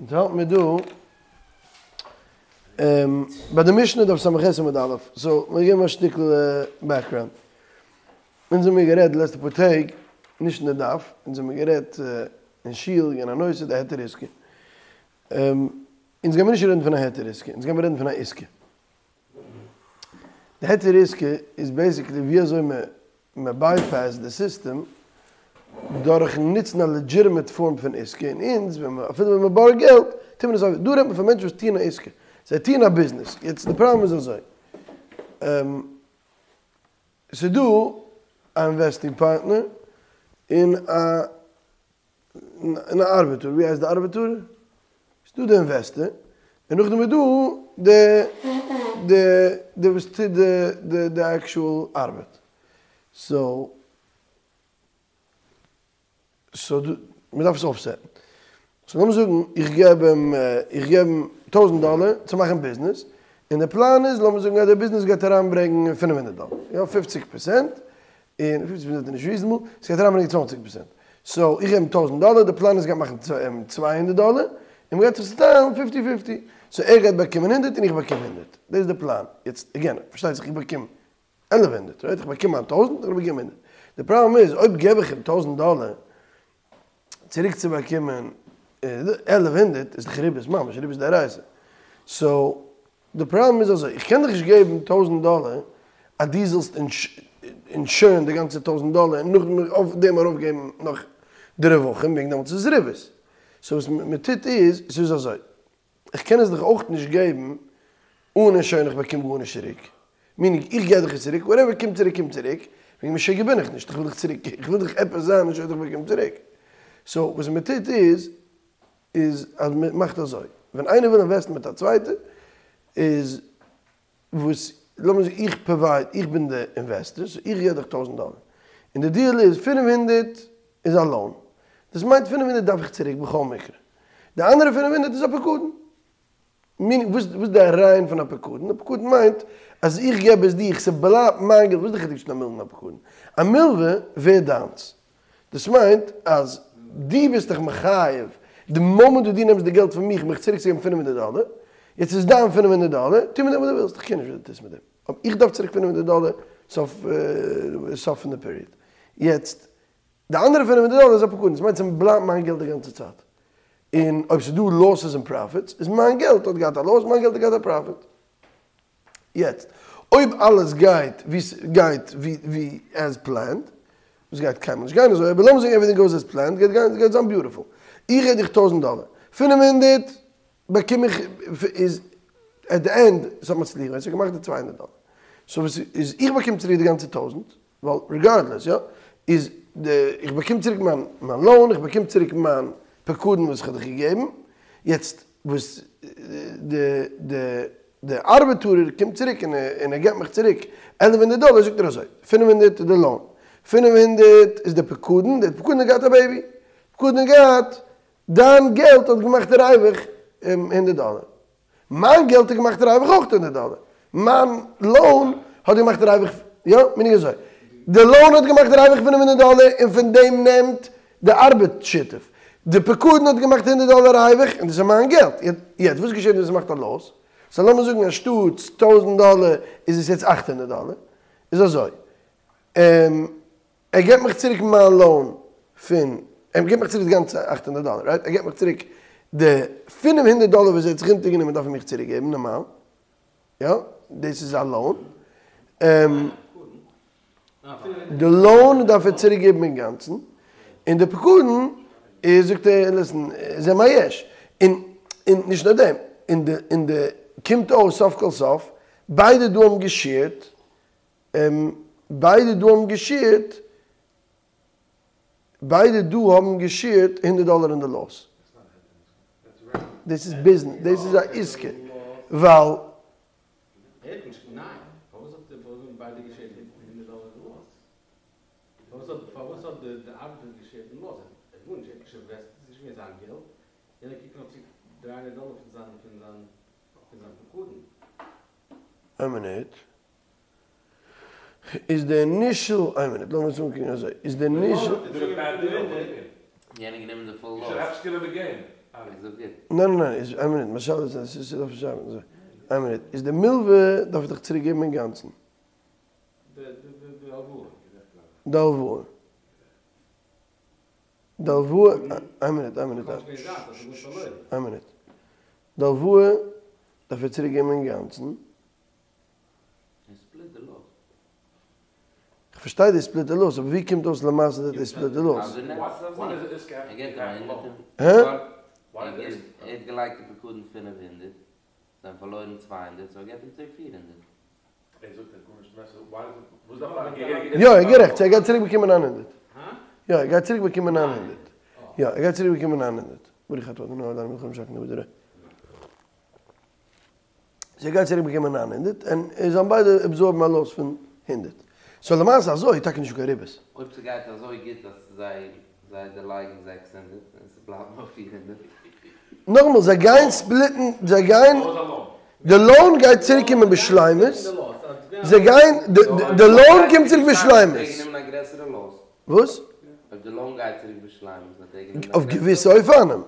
אונז האלט מיר דא ביי די משנה דף ס"ח עמוד א', סאו מיר געבן א שטיקל בעקגראונד. אונז האמיר גערעדט די לעצטע פאר טעג, נישט אין די דף, אונז האמיר גערעדט אין שול אין א נושא די היתר עסקה. אונז גיימיר נישט רעדן פון א היתר עסקה, אונז גיימיר רעדן פון א עסקה. די היתר עסקה איז בעיסיקלי ווי אזוי מען בייפעסט די סיסטעם דורכן נוצן א לעדזשיטעמעט פארם פון עסקה, און אונז ווען מען אפילו ווען מען בארגט געלט טוט מען עס אויף, דא רעדט מען פון מענטשן וואס טוען א עסקה, זיי טוען א ביזנעס, יעצט די פראבלעם איז אזוי, ס'איז דא א אינוועסטינג פארטנער און א און א ארבעטאר, ווי הייסט די ארבעטאר? ס'איז דא די אינוועסטער, און נאכדעם איז דא די די די וואס טוט די די די עקשועל ארבעט. סאו סאו דא מ'דארף עס אויפסעטן. סאו לאמיר זאגן איך געב אים איך געב אים טויזנט דאלער צו מאכן ביזנעס, און די פלאן איז לאמיר זאגן אז די ביזנעס גייט אריינברענגן פינף הונדערט דאלער, יא פופציג פערסענט, און פופציג פראצענט איז נישט ריזענעבל, ס'גייט אריינברענגען צוואנציג פראצענט. סאו איך געב אים טויזנט דאלער, די פלאן איז גייט מאכן צוויי הונדערט דאלער, און מ'גייט זיך צוטיילן פיפטי פיפטי. סאו ער גייט באקומען הונדערט און איך באקום הונדערט. דאס איז די פלאן. יעצט עגעין, פארשטייט זיך איך באקום עלף הונדערט, רייט? איך באקום מיין טויזנט און איך באקום הונדערט. די פראבלעם איז אויב געב איך אים טויזנט דאלער צוריק צו באקומען עלף הונדערט איז דאך ריבית ממש, ריבית דאורייתא. סאו די פראבלעם איז אזוי, איך קען דיך נישט געבן טויזנט דאלער אז דו זאלסט אינשורן די גאנצע טויזנט דאלער און נאכדעם אויף דעם ארויפגעבן נאך די רווחים, וועגן דעמאלטס איז עס ריבית. סאו וואס מען טוט איז, ס'איז אזוי, איך קען עס דיך אויך נישט געבן אן אינשורן איך באקום גארנישט צוריק, מינינג איך געב דיך עס צוריק, וואטעווער קומט צוריק קומט צוריק, וועגן משוגע בין איך נישט, איך וויל דיך צוריק, איך וויל דיך עפעס זיין אינשורד איך באקום צוריק. סאו וואס מען טוט איז, איז אז מען מאכט אזוי, ווען איינער וויל אינוועסטן מיט א צווייטע, איז וואס, לאמיר זאגן איך פראווייד, איך בין די אינוועסטער, סאו איך געב דיך טויזנט דאלער, און די דיעל איז פינף הונדערט איז א לאון, דאס מיינט פינף הונדערט דארף איך צוריק בכל מקרה, די אנדערע פינף הונדערט איז א פקדון. מינינג, וואס איז די רעיון פון א פקדון? א פקדון מיינט אז איך געב עס דיך, ס'בלייבט מיין געלט, וואס איז די חילוק צווישן א מלווה און א פקדון? א מלווה ווערט דיינס, דאס מיינט אז דו ביסט דיך מחייב די מאמענט וואס דו נעמסט די געלט פון מיך מיך צוריק צו געבן פינף הונדערט דאלער, יעצט איז דיין פינף הונדערט דאלער, טו מיט דעם וואס דו ווילסט, איך קער נישט וואס דו טוסט מיט דעם, אבער איך דארף צוריק פינף הונדערט דאלער סוף סוף פון די פיריעד. יעצט די אנדערע פינף הונדערט דאלער איז א פקדון, דאס מיינט ס'בלייבט מיין געלט די גאנצע צייט, און אויב ס'איז דא לאסעס און פראפיטס, איז מיין געלט האט געהאט א לאס, מיין געלט האט געהאט א פראפיט. יעצט, אויב אלעס גייט ווי ס'גייט ווי עז פלענד, וואס גייט קיינמאל נישט גיין אזוי, אבער לאמיר זאגן עווריטינג גאוס עז פלענד, גייט גיין גייט זיין ביוטיפול. איך געב דיך טויזנט דאלער, פינף הונדערט באקום איך איז עט די ענד, ס'האט מצליח געווען, ס'האט געמאכט די צוויי הונדערט דאלער. סאו וואס איז איך באקום צוריק די גאנצע טויזנט, ווייל ריגארדלעס יא, איז די איך באקום צוריק מיין מיין לאון, איך באקום צוריק מיין פקדון וואס איך האב דיך געגעבן, יעצט וואס די די די ארבעטארער קומט צוריק און און ער געבט מיך צוריק עלף הונדערט דאלער זאגט ער אזוי, פינף הונדערט איז די לאון, פינף הונדערט איז די פקדון, די פקדון האט געהאט א בעיבי, פקדון האט געהאט, דיין געלט האט געמאכט ריווח הונדערט דאלער. מיין געלט האט געמאכט ריווח אויך הונדערט דאלער. מיין לאון האט געמאכט ריווח, יא, מיין איך אזוי. די לאון האט געמאכט ריווח פינף הונדערט דאלער און פון דעם נעמט די ארבעט שותף. די פקדון האט געמאכט הונדערט דאלער ריווח און דאס איז מיין געלט. יעצט וואס געשעט ווען ס'מאכט א לאס? סא לאמיר זאגן אנשטאטס טויזנט דאלער איז עס יעצט אכט הונדערט דאלער. איז אזוי. ער געבט מיך צוריק מיין לאון פון, ער געבט מיך צוריק די גאנצע אכט הונדערט דאלער, רייט? ער געבט מיך צוריק די פינף הונדערט דאלער וואס ער האט זיך אונטערגענומען דארף ער מיך צוריק געבן נארמאל, יא? דאס איז א לאון. די לאון דארף ער צוריק געבן אינגאנצן, און די פקדון איז זאגט ער ליסן זה מה יש, און און נישט נאר דעם, און די און די קומט אויס סוף כל סוף ביידע דא האבן געשעירט ביידע דא האבן געשעירט, ביידע דא האבן געשעירט הונדערט דאלער אין די לאס. דאס איז ביזנעס, דאס איז א עסקה, ווייל. איין מינוט. איז דער נשאל, איין מינוט לאמיר עס אנקוקן אזוי, איז דער נשאל. ניין ניין ניין, איז איין מינוט, מיין שאלה איז, עס איז דארף איך שרייבן אזוי, איין מינוט, איז די מלווה דארף איך דאך צוריק געבן אינגאנצן. די הלוואה. די הלוואה, איין מינוט, איין מינוט, איין מינוט, די הלוואה דארף ער צוריק געבן אינגאנצן. איך פארשטיי די ספליט די לאס, אבער ווי קומט אויס למעשה די ספליט די לאס? הא? יא ער גערעכט, סאו ער גייט צוריק באקומען 900. יא ער גייט צוריק באקומען 900. יא ער גייט צוריק באקומען 900. ברוך אתה ה' אלוהינו מלך העולם שהכל נהיה בדברו. סאו ער גייט צוריק באקומען 900 און זיי האבן ביידע עבזארבן א לאס פון הונדערט. סאו למעשה אזוי איז טאקע נישטא קיין ריבית. אויב ס'גייט אזוי גוט אז זיי זיי דערלייגן 600 און ס'בלייבט נאר 400. נאכאמאל, זיי גייען ספליטן, זיי גייען, די לאון גייט צוריק קומען בשלימות, זיי גייען, די לאון קומט צוריק בשלימות. וואס? אויף געוויסע אופנים.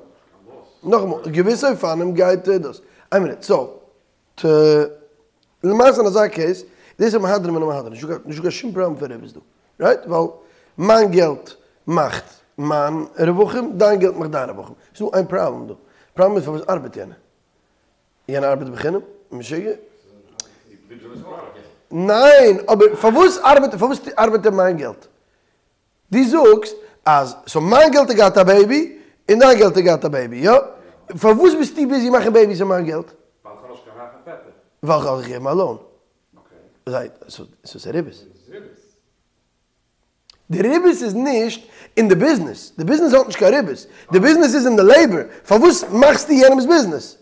נאכאמאל, געוויסע אופנים גייט דאס. איין מינוט, סאו, ט, למעשה אין אזא קעיס, דאס איז מהדרין מן המהדרין, נישטא נישטא קיין שום פראבלעם פון ריבית דא, רייט? ווייל מיין געלט מאכט מיין רווחים, דיין געלט מאכט דיין רווחים. ס'איז דא איין פראבלעם דא. פראבלעם איז פארוואס ארבעט יענער? יענער ארבעט בחינם? משוגע? ניין, אבער פארוואס ארבעט, פארוואס ארבעט ער מיין געלט? דו זאגסט אז סאו מיין געלט האט געהאט א בעיבי און דיין געלט האט געהאט א בעיבי, יא? פארוואס ביסטו ביזי מאכן בעיביס אין מיין געלט? ווייל איך האב נישט קיין רייכע פעטער. ווייל איך האב דיך געגעבן א לאון. רייט, סאו ס'איז ריבית. די ריבית איז נישט אין די ביזנעס, די ביזנעס האט נישט קיין ריבית, די ביזנעס איז אין די לעיבער, פארוואס מאכסטו יענעמס ביזנעס?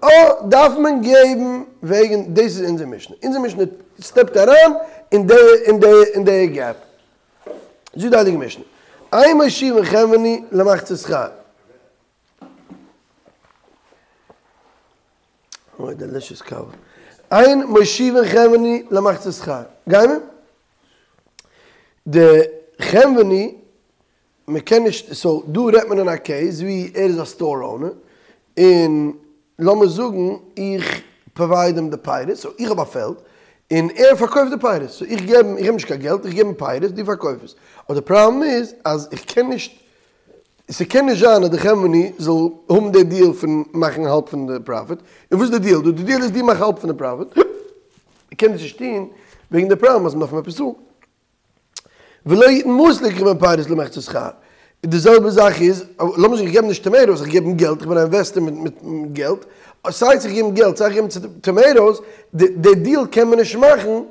אה, דארף מען געבן וועגן, דאס איז אונזער משנה, אונזער משנה סטעפט אריין אין די אין די אין די געפ. זאגט די הייליגע משנה, אין מושיבין חנווני למחצה שכר. אוי דעלישעס קאווע. אין מושיבין חנווני למחצה שכר. גיימער? די חנווני, מען קען נישט, סאו דא רעדט מען אין א קעיס ווי ער איז א סטאר אונער, און לאמיר זאגן איך פראווייד אים די פירות, סאו איך האב א פעלד, און ער פארקויפט די פירות, סאו איך געב אים, איך געב אים נישט קיין געלט, איך געב אים פירות, דו פארקויף עס. אבער די פראבלעם איז אז איך קען נישט, ס'קען נישט זיין אז די חנווני זאל האבן די דיעל פון מאכן האלב פון די פראפיט, און וואס איז די דיעל דא? די דיעל איז דו מאך האלב פון די פראפיט, מ'קען דאס נישט טון וועגן די פראבלעם אז מ'דארף אים עפעס צאלן. ולא יתן מעות ליקח מהן פירות למחצה שכר. די זעלבע זאך איז, לאמיר זאגן איך געב נישט טאמעיטאס, איך געב אים געלט, איך בין א אינוועסטער מיט געלט, סיי איך געב אים געלט סיי איך געב אים טאמעיטאס, די דיעל קען מען נישט מאכן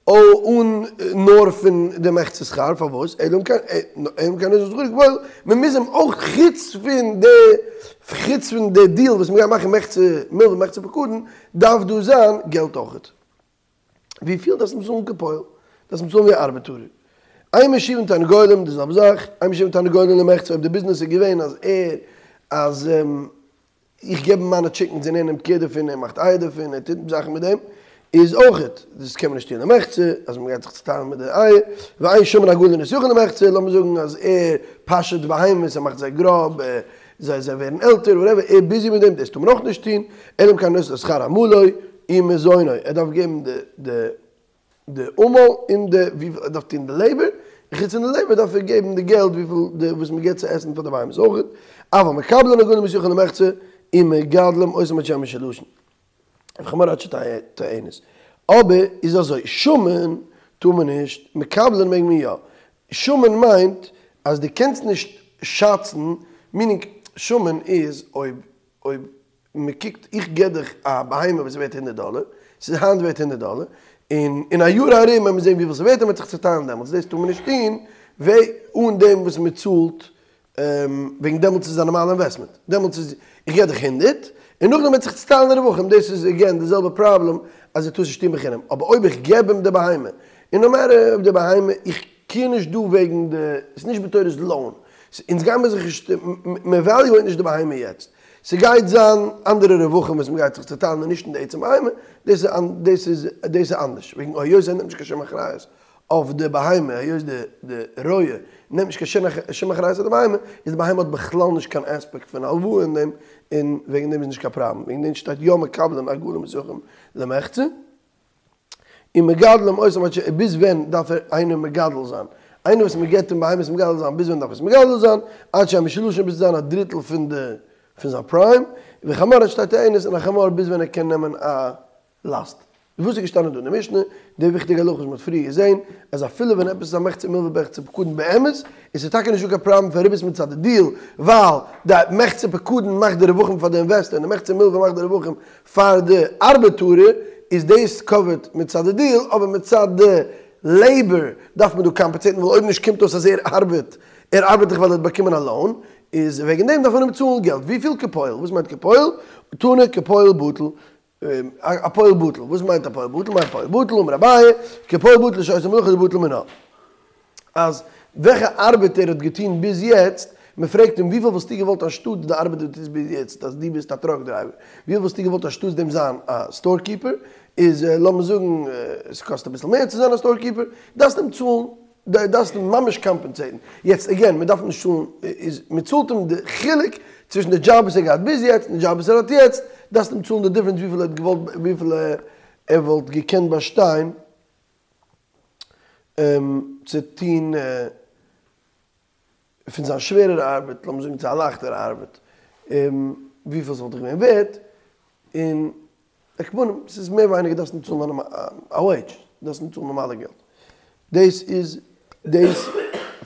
אן נאר פון די מחצה שכר, פארוואס? אלא אם כן, אלא אם כן נותן שכרו כפועל, מען מוז אים אויך חוץ פון די, חוץ פון די דיעל וואס מען גייט מאכן מחצה מלוה מחצה פקדון, דארף דא זיין געלט אויכעט. וויפיל דארפסט אים צאלן כפועל? דארפסט אים צאלן ווי א ארבעטארער. אין מושיבין תרנגולים, די זעלבע זאך, אין מושיבין תרנגולים למחצה אויב די ביזנעס איז געווען אז ער אז איך געב אים מיינע טשיקנס און ער נעמט קעיר דערפון, ער מאכט אייער דערפון, ער טוט זאכן מיט דעם, איז אויכעט, דאס קען מען נישט טון למחצה, אז מען גייט זיך צוטיילן מיט די אייער, ואין שמין עגלים את יחיד למחצה, לאמיר זאגן אז ער פאשעט בהמות, ער מאכט זיי גראב, זיי זיי ווערן עלטער, וואטעווער, ער איז ביזי מיט דעם, דאס טאר מען אויך נישט טון, אלא אם כן נותן לו שכר עמלו ומזונו, ער דארף געבן די די די עמל און די וויפיל ער דארף טון די לעיבער, און חוץ פון די לעיבער דארף ער געבן די געלט וויפיל די וואס מען געבט צו עסן פאר די בהמות אויך, אבל מקבלין עגלים את יחיד למחצה ומגדלים אותם עד שהן משולשין. וחמור עד שתהא טוענת. אבער איז אזוי, שמין טאר מען נישט, מקבלין מעג מען יא. שמין מיינט אז דו קענסט נישט שאצן, מינינג שמין איז אויב אויב מען קוקט איך געב דיך א בהמה וואס איז ווערט הונדערט דאלער, ס'איז היינט ווערט הונדערט דאלער, און אין א יאר ארום וועט מען זען וויפיל ס'איז ווערט און מ'וועט זיך צוטיילן דעמאלטס, דאס טאר מען נישט טון אן דעם וואס מען צאלט וועגן דעמאלטס איז א נארמאלע אינוועסטמענט, דעמאלטס איז איך געב דיך הונדערט, און נאכדעם וועט זיך צוטיילן די רווחים, דאס איז עגעין די זעלבע פראבלעם אז דו טארסט נישט טון בחינם, אבער אויב איך געב אים די בהמה, און נאו מעטער אויב די בהמה, איך קעיר נישט דא וועגן די, ס'איז נישט בתורת לאון, אונז גיימער זיך נישט, מען עוועליועיט נישט די בהמה יעצט, ס'גייט זיין אנדערע רווחים וואס מ'גייט זיך צוטיילן און נישט אין די עצם בהמה, דאס איז דאס איז אנדערש, וועגן היות ער נעמט נישט קיין שום אחריות. אויף די בהמה, היות די די רועה נעמט נישט קיין שום אחריות אויף די בהמה, איז די בהמה האט בכלל נישט קיין אספעקט פון הלוואה אין דעם, און וועגן דעם איז נישט קיין פראבלעם, וועגן דעם שטייט יא מקבלין עגלים וסכים למחצה, און מגדלים אותם עד ש, ביז ווען דארף ער איינער מגדל זיין? איינער וואס מען געבט אים בהמות מגדל זיין, ביז ווען דארף ער עס מגדל זיין? עד שיהא משולשין ביז זיין א דריטל פון די פון זיין פריים, וחמור עד שתי טעינות, און א חמור ביז ווען ער קען נעמען א לאסט. וואס איז געשטאנען דא אין די משנה, די וויכטיגע הלכה וואס מען האט פריער געזען, אז אפילו ווען עפעס איז א מחצה מלווה במחצה פקדון באמת, איז עס טאקע נישטא קיין פראבלעם פון ריבית מצד די דיעל, ווייל די מחצה פקדון מאכט די רווחים פאר די אינוועסטער און די מחצה מלווה מאכט די רווחים פאר די ארבעטארער, איז דאס קאווערט מצד די דיעל, אבער מצד די לעיבאר דארף מען דא קאמפענסעטן, ווייל אויב נישט קומט אויס אז ער ארבעט, ער ארבעט דאך ווייל ער האט באקומען א לאון, איז וועגן דעם דארף מען אים צאלן געלט. וויפיל? כפועל. וואס מיינט כפועל? תנא כפועל בטל. א פועל בטל, וואס מיינט א פועל בטל? מאי פועל בטל, אמר אביי, כפועל בטל שעושה מלאכה דבטל מינה. אז וועלכע ארבעט ער האט געטון ביז יעצט, מען פרעגט אים וויפיל וואלסטו געוואלט אנשטאט די ארבעט וואס דו טוסט ביז יעצט, אז דו ביסט א טראק דרייווער, וויפיל וואלסטו געוואלט אנשטאטס דעם זיין א סטאר קיפער, איז לאמיר זאגן עס קאסט אביסל מער צו זיין א סטאר קיפער, דארפסט אים צאלן דארפסט אים ממש קאמפענסעיטן, יעצט עגעין מען דארף נישט צאלן, איז מען צאלט אים די חילוק צווישן די דזשאב וואס ער געהאט ביז יעצט און די דזשאב וואס ער האט יעצט, דארפסט אים צאלן די דיפרענס וויפיל ער האט געוואלט וויפיל ער וואלט געקענט באשטיין צו טון פון זיין שווערער ארבעט לאמיר זאגן צו א לייכטערע ארבעט וויפיל ס'וואלט געווען ווערט, און על כל פנים, ס'איז מער ווייניגער דארפסט אים צאלן א וועידזש, דארפסט אים צאלן נארמאלע געלט. דאס איז דאס,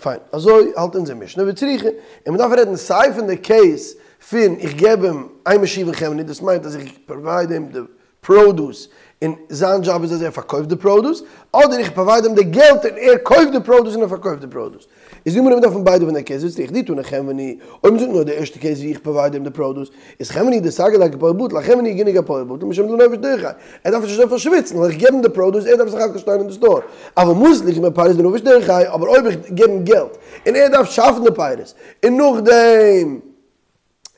פיין. אזוי האלט אונזער משנה, וצריכא, און מ'דארף רעדן סיי פון די קעיס פון איך געב אים אין משיבין חנווני, דאס מיינט אז איך פראווייד אים די פראדוס און זיין דזשאב איז אז ער פארקויפט די פראדוס, אדער איך פראווייד אים די געלט און ער קויפט די פראדוס און ער פארקויפט די פראדוס. איז די גמרא מ'דארף פון ביידע פון די קעיס וצריכא דאי תנא חנווני, אויב מ'זאגט נאר די ערשטע קעיס ווי איך פראווייד אים די פראדוס, איז חנווני דסגי ליה כפועל בטל, א חנווני איז גענוג א פועל בטל משום דלא נפיש טירחיה, ער דארף נישט אזויפיל שוויצן, ווייל איך געב אים די פראדוס ער דארף סך הכל שטיין אין די סטאר, אבל מעות לגמור פירות דנפיש טירחיה, אבער אויב איך געב אים געלט און ער דארף שאפן די פירות און נאכדעם.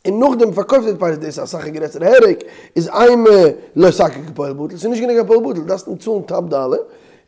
און נאכדעם פארקויפט ער די פירות דאס איז אסאך א גרעסערע העדעיק, איז אימא לא סגי כפועל בטל, ס'איז נישט גענוג א פועל בטל, דארפסט אים צאלן טאפ דאלער,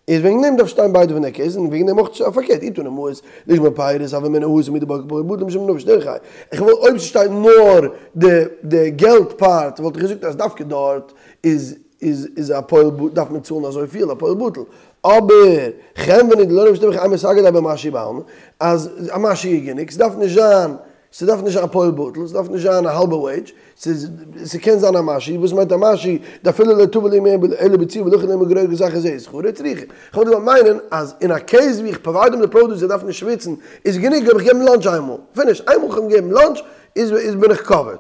איז וועגן דעם דארף שטיין ביידע פון די קעיס, און וועגן דעם אויך פארקערט, אי תנא מעות לגמור פירות הוה אמינא התם הוא דבעי כפועל בטל משום דנפיש טירחיה, איך וואלט אויב ס'שטייט נאר די די געלט פארט וואלט איך געזאגט אז דווקא דארט איז איז איז א פועל בטל דארף מען צאלן אזויפיל א פועל בטל, אבער חנווני דלא נפיש טירחיה אימא סגי ליה במשהו בעלמא, אז א משהו איז גענוג, ס'דארף נישט זיין ס'דארף נישט זיין פועל בטל, ס'דארף נישט זיין א האלבע וועידזש, ס'איז, ס'קען זיין א משהו, וואס מיינט א משהו? דאפילו לא תבא לימי אלא בצורה ולא לימי גרוגרת אחת זהו שכרו צריכא. כ'וואלט געוואלט מיינען אז אין א קעיס ווי איך פראווייד אים די פראדוס ער דארף נישט שוויצן, איז גענוג אויב איך געב אים לאנטש איינמאל. פיניש. איינמאל כ'האב אים געגעבן לאנטש איז איז בין איך קאווערד.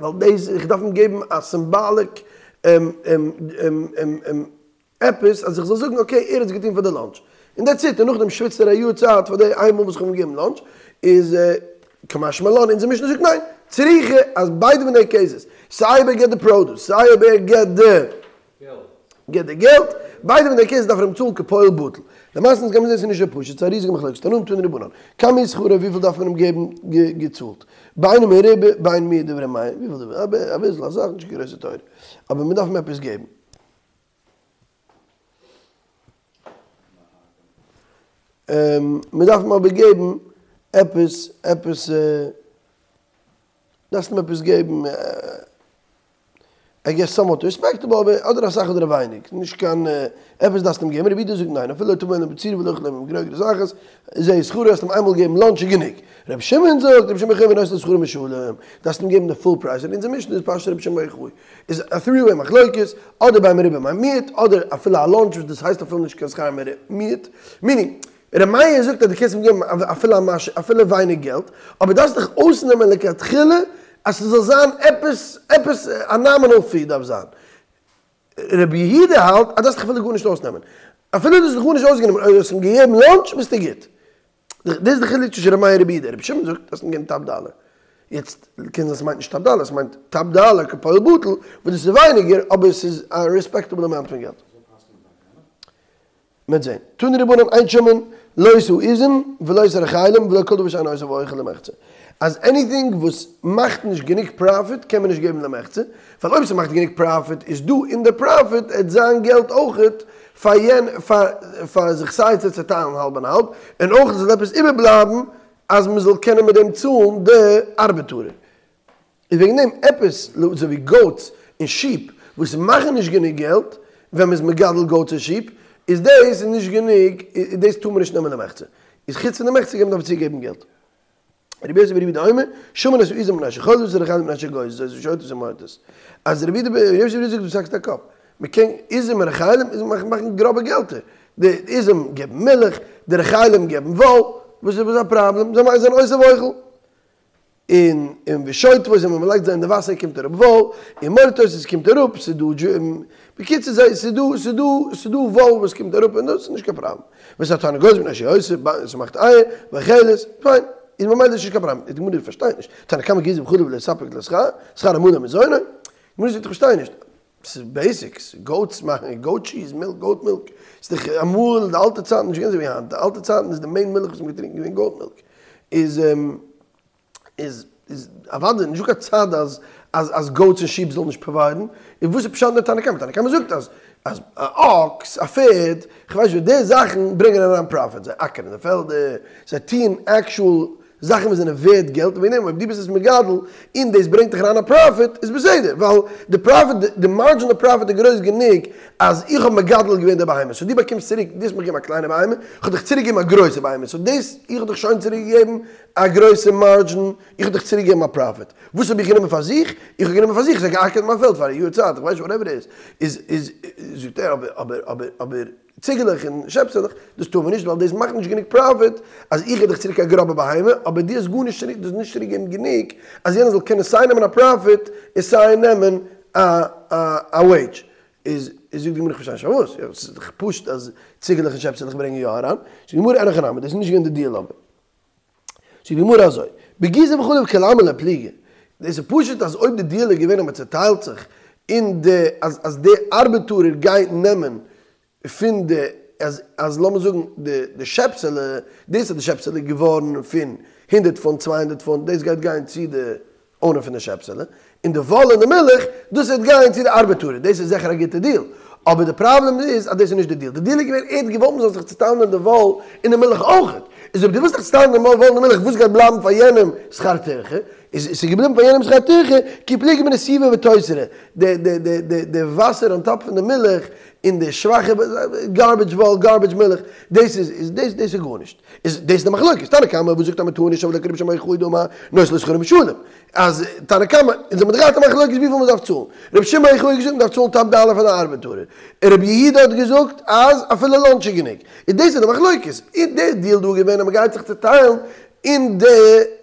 ווייל דאס, איך דארף אים געבן א סימבאליק עפעס אז איך זאל זאגן אקעי ער האט עס געטון פאר די לאנטש און דעטס איט און נאכדעם שוויצט ער א יאר צייט פאר די איין מאל וואס איך האב אים געגעבן לאנטש איז קא משמע לן אונזער משנה זאגט ניין צריכא אז ביידע פון די קעיסעס סיי אויב ער געט די פראדוס סיי אויב ער געט די געט די געלט ביידע פון די קעיסעס דארף ער אים צאלן כפועל בטל למעשה אונז גיימיר זעהן ס'איז נישט אזוי פשוט ס'איז א ריזיגע מחלוקת תנאים תנו רבנן כמה הוא שכרו וויפיל דארף מען אים געבן געצאלט בין מרובה בין מועט דברי ר' מאיר וויפיל אביסל אסאך נישט קיין גרויסע תורה אבער מ'דארף אים עפעס געבן. מען דארף אים אבער געבן עפעס, עפעס, דארפסט אים עפעס געבן, איי געס סאמוואט רעספעקטעבל, אבער אדער אסאך אדער ווייניג, נישט קיין, עפעס דארפסטו אים געבן, רבי יהודה זאגט ניין, אפילו לא תבא אלא בצורה ולא אוכל מגרוגרת אחת, זהו שכרו, האסט אים איינמאל געגעבן לאנטש איז גענוג. רבי שמעון זאגט, רבי שמעון בר יוחאי אומר נותן לו שכרו משלם, דארפסט אים געבן די פול פרייז, און אונזער משנה איז פשט רבי שמעון בר יוחאי. איז א טרי וועי מחלוקת, אדער בין מרובה בין מועט, אדער אפילו א לאנטש וואס דאס הייסט אפילו נישט קיין שכר מועט, מיענינג, ר' מאיר זאגט אז דו קענסט אים געבן אפילו א משהו, אפילו ווייניג געלט, אבער דארפסט דיך אויסנעמען לכתחילה אז ס'זאל זיין עפעס, עפעס א נאמינעל פי דארף זיין. רבי יהודה האלט אז דארפסט דיך אפילו גארנישט אויסנעמען. אפילו דו האסט דיך גארנישט אויסגענומען, אויב דו האסט אים געגעבן לאנטש ביסטו גוט. דאס איז די חילוק צווישן ר' מאיר און רבי יהודה, רבי שמעון זאגט דארפסט אים געבן טאפ דאלער, יעצט קען זיין ס'מיינט נישט טאפ דאלער, ס'מיינט טאפ דאלער כפועל בטל, וואס דאס איז ווייניגער אבער ס'איז א רעספעקטעבל אמאונט פון געלט. מ'וועט זען. תנו רבנן אין שמין לא את העזים ולא את הרחלים ולא כל דבר שאינו עושה ואוכל למחצה. אז עניטינג וואס מאכט נישט גענוג פראפיט קען מען נישט געבן למחצה, ווייל אויב ס'מאכט גענוג פראפיט איז דא אין די פראפיט עט זיין געלט אויכעט. פאר יענ פאר פאר זיך סיי צו צעטיילן האלב און האלב, און אויך עס זאל עפעס איבערבלייבן אז מען זאל קענען מיט דעם צאלן די ארבעטארער. איז וועגן דעם עפעס אזוי ווי גאוטס און שיפ וואס מאכן נישט גענוג געלט ווען מ'איז מגדל גאוטס און שיפ איז דאס איז נישט גענוג דאס טאר מען נישט נעמען למחצה איז חוץ פון די מחצה געבן דארף מען צוגעבן געלט. רבי יוסי ברבי יהודה אומר, שמין את העזים מפני שחולבות ואת הרחלים מפני שגוזזות ושוחטות ומורטות. אז רבי יוסי ברבי יהודה זאגט וואס האקסטו א קאפ? מ'קען עזים און רחלים איז מאכן מאכן גראבע געלטער. די עזים געבן מילך, די רחלים געבן וואל, וואס איז א פראבלעם? זיי זענען עושה ואוכל. און און ושוחטות ווען מ'לייגט זיי אין די וואסער קומט אראפ וואל, און מורטות עס קומט אראפ, ס'איז דא בקיצור זיי ס'איז דא ס'איז דא ס'איז דא וואל וואס קומט אראפ און דאס איז נישט קיין פראבלעם. ואת התרנגולת מפני שהיא עושה ס'מאכט אייער, ואוכלת, פיין, איז ממילא איז נישט קיין פראבלעם. די גמרא פארשטייט נישט, תנא קמא גיזי בחלב לא ספק לשכר, שכר עמלו ומזונו, די גמרא זאגט איך פארשטיי נישט, ס'איז בעיסיקס, גאוטס מאכן גאוט טשיז, מילק, גאוט מילק, ס'איז דאך אמאל די אלטע צייטן נישט געווען אזוי ווי היינט, די אלטע צייטן איז די מעין מילך וואס מ'האט געטרינקען געווען גאוט מילק, איז איז איז אוודאי נישטא קיין צד אז אז אז גאוטס און שיפ זאלן נישט פראוויידן, און וואס איז פשט אין די תנא קמא? תנא קמא זאגט אז אז א אקס, א פערד, כ'ווייס נישט וואס, די זאכן ברענגען אריין פראפיט, זיי אקערן די פעלדער, זיי טוען עקשועל זאכן וואס זענען ווערד געלט, און וועגן דעם אויב דו ביסט עס מגדל און דאס ברענגט דיך אריין א פראפיט איז בסדר, ווייל די פראפיט, די מארדזשין אוו פראפיט איז גרויס גענוג אז איך האב מגדל געווען די בהמה, סאו דו באקומסט צוריק, דו האסט מיך געגעבן א קליינע בהמה, איך האב דיך צוריק געגעבן א גרויסע בהמה, סאו דאס, איך האב דיך שוין צוריק געגעבן א גרויסע מארדזשין, איך האב דיך צוריק געגעבן א פראפיט. וואס האב איך גענומען פאר זיך? איך האב גענומען פאר זיך, איך האב געאקערט מיין פעלד פאר א יאר צייט, איך ווייס נישט וואטעווער איט איז, איז, איז, זאגט ער, אבער, אבער, אבער, אבער, ציגעלעך און שעפסעלעך, דאס טאר מען נישט ווייל דאס מאכט נישט גענוג פראפיט אז איך געב דיך צוריק א גראבע בהמה, אבער דו האסט גארנישט צוריק, דו האסט נישט צוריק געגעבן גענוג אז יענער זאל קענען סיי נעמען א פראפיט און סיי נעמען א א א וועידזש. איז איז זאגט די גמרא איך פארשטיי נישט פארוואס, יא ס'איז דאך פשוט אז ציגעלעך און שעפסעלעך ברענגען יא אריין, זאגט די גמרא אין הכי נמי, דאס איז נישט געווען די דיעל אבער. זאגט די גמרא אזוי, בגיזה וחלב כולי עלמא לא פליגי, דאס איז פשוט אז אויב די דיעל איז געווען אז מען צעטיילט זיך און די אז אז די ארבעטארער גייט נעמען פון די אז אז לאמיר זאגן די די שעפסעלע דאס אז די שעפסעלע איז געווארן פון הונדערט פונט 200 פונט דאס גייט גיין צו די אונער פון די שעפסעלע, און די וואל און די מילך, דאס וועט גיין צו די ארבעטארער, דאס איז זיכער א גוטע דיעל, אבער די פראבלעם איז אז דאס איז נישט די דיעל, די דיעל איז געווען ער האט געוואלט מען זאל זיך צוטיילן אין די וואל און די מילך אויכעט, איז אויב דו ווילסט זיך צוטיילן די וואל און די מילך וואס גייט בלייבן פאר יענעם שכר טרחה, איז עס איז געבליבן פאר יענעם שכר טרחה, כי פליגי בנסיבה ותוסרה, די די די די די וואסער אן טאפ פון די מילך און די שוואכע גארבידזש וואל גארבידזש מילך, דאס איז איז דאס דאס איז גארנישט. איז דאס די מחלוקת, תנא קמא וואס זאגט אז מען טאר נישט אבער כרבי שמעון בר יוחאי דאמר נותן לו שכרו משלם, אז תנא קמא, אונז האבן געהאט א מחלוקת וויפיל מען דארף צאלן, רבי שמעון בר יוחאי האט געזאגט מען דארף צאלן טאפ דאלער פאר די ארבעטארער, און רבי יהודה האט געזאגט אז אפילו לאנטש איז גענוג, איז דאס איז די מחלוקת, איז די דיעל דא געווען אז מען גייט זיך צוטיילן און די